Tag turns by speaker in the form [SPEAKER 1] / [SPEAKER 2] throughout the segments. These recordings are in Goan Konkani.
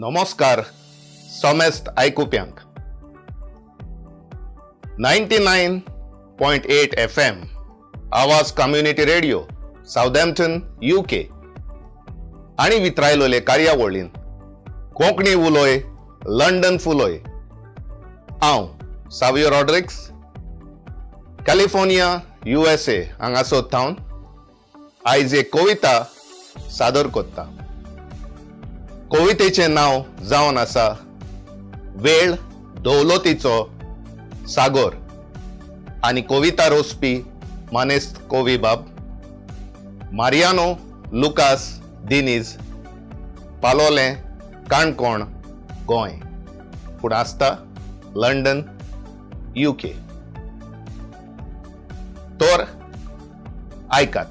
[SPEAKER 1] नमस्कार समेस्त आयकुप्यांक. 99.8 FM, Awaaz community radio, Southampton, UK आनी वित्रायलोले कार्यावळीन कोंकणी उलोय लंडन फुलोय. हांव सावियो रॉड्रिक्स, कॅलिफोर्निया, USA हांगासर थावन आयज एक कविता सादर करता. कवितेचें नांव जावन आसा वेळ दौलतीचो सागोर आनी कविता रोसपी मानेस्त कवी बाब मारियानो लुकास दिनीज, पालोलें, काणकोण, गोंय, पूण आसता लंडन, UK. तर आयकात,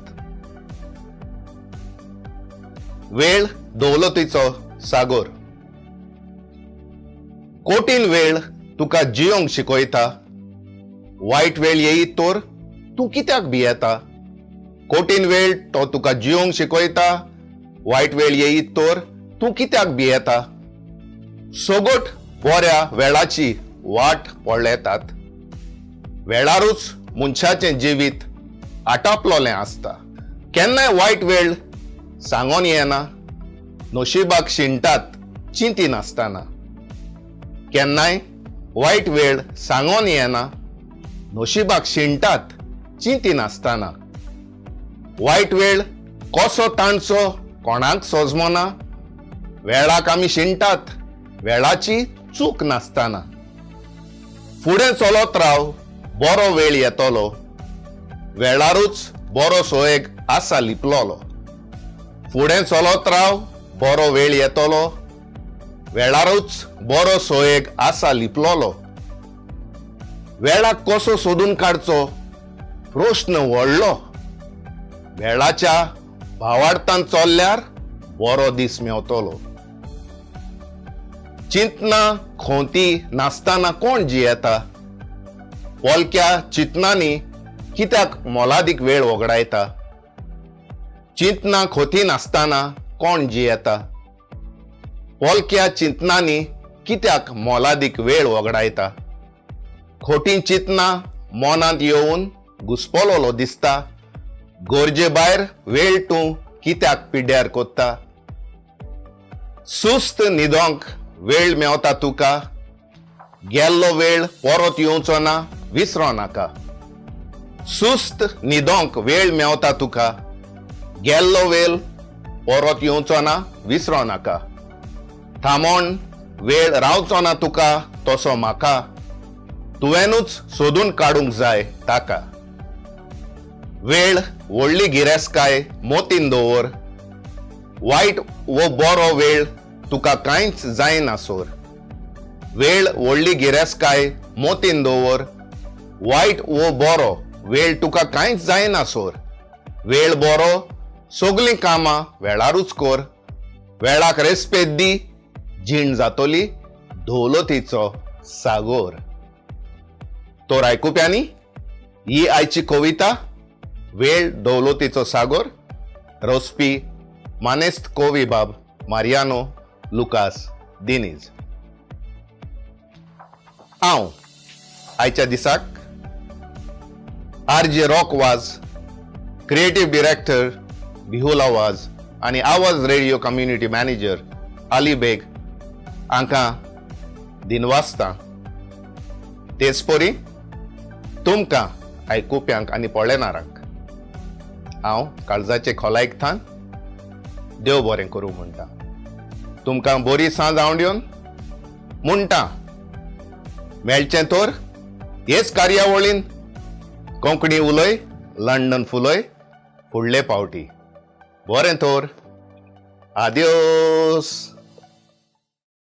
[SPEAKER 1] वेळ दौलतीचो सागोर. कोटीन वेळ तुका जियोंक शिकयता. वायट वेळ येयत तर तूं कित्याक भियेता? कोटीन वेळ तो तुका जियोंक शिकयता. वायट वेळ येयत तर तूं कित्याक भियेता? सोगट बऱ्या वेळाची वाट पळयतात. वेळारूच मनशाचें जिवीत आटापलोलें आसता. केन्नाय वायट वेळ सांगोन येना, नशिबाक शिणटात चिंती नासतना. केन्नाय वायट वेळ सांगोन येना, नशिबाक शिणटात चिंती नासतना. वायट वेळ कसो ताणचो कोणाक सोजमना. वेळाक आमी शिणटात वेळाची चूक नासतना. फुडें चलत राव, बरो वेळ येतलो. वेळारूच बरो सोयेग आसा लिपलोलो. फुडें चलत राव, बरो वेळ येतलो. वेळारूच बरो सोयेग आसा लिपलोलो. वेळाक कसो सोदून काडचो प्रश्न व्हडलो. वेळाच्या भावार्थान चल्ल्यार बरो दीस मेवतलो. चिंतना खोंती नासतना कोण जियेता? पोलक्या चिंतनांनी कित्याक मोलादीक वेळ वगडायता? चिंतना खोती नासतना कोण जियेता? पोलक्या चिंतनांनी कित्याक मोलादीक वेळ वगडायता? खोटी चिंतना मनांत येवन घुसपलोलो दिसता. गरजे भायर वेळ तूं कित्याक पिड्ड्यार कोत्ता? सुस्त न्हिदोंक वेळ मेवता तुका. गेल्लो वेळ परत येवचो ना, विसरो नाका. सुस्त न्हिदोंक वेळ मेवता तुका. गेल्लो वेळ परत येवचो ना, विसरो नाका. थांबोन वेळ रावचो ना तुका तसो म्हाका. तुवेंनूच सोदून काडूंक जाय ताका. वेळ व्हडली गिरेस्तकाय मोतीन दवर. वायट वो बरो वेळ तुका कांयच जायना सोर. वेळ व्हडली गिरेस्तकाय मोतीन दवर. वायट वो बरो वेळ तुका कांयच जायना सोर. वेळ बरो, सगलीं कामां वेळारूच कर. वेळाक रेस्पेद दी, जीण जातली दौलतीचो सागोर. तर आयकुप्यांनी, ही आयची कविता वेळ दौलतीचो सागोर, रोसपी मानेस्त कवी बाब मारियानो लुकास दिनीज. हांव आयच्या दिसाक RJ rock Vaz, creative director Bihula Vaz आनी आवाज रेडिओ कम्युनिटी मॅनेजर अली बेग हांकां दिनवासता. तेच परी तुमकां आयकुप्यांक आनी पळयणारांक हांव काळजाचे खोलायक थान देव बरें करूं म्हणटा. तुमकां बरी सांज आवडून म्हणटा. मेळचें तर हेच कार्यावळीन कोंकणी उलय लंडन फुलय फुडले पावटी. बरें तर, आद्योस.